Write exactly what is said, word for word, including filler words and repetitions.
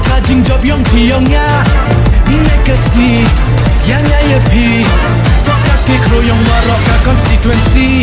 Ka jingjop yong phi yong nga, ne ka sngi, ïa nga ïa phi. Ka sngi kro yong waroh ka constituency.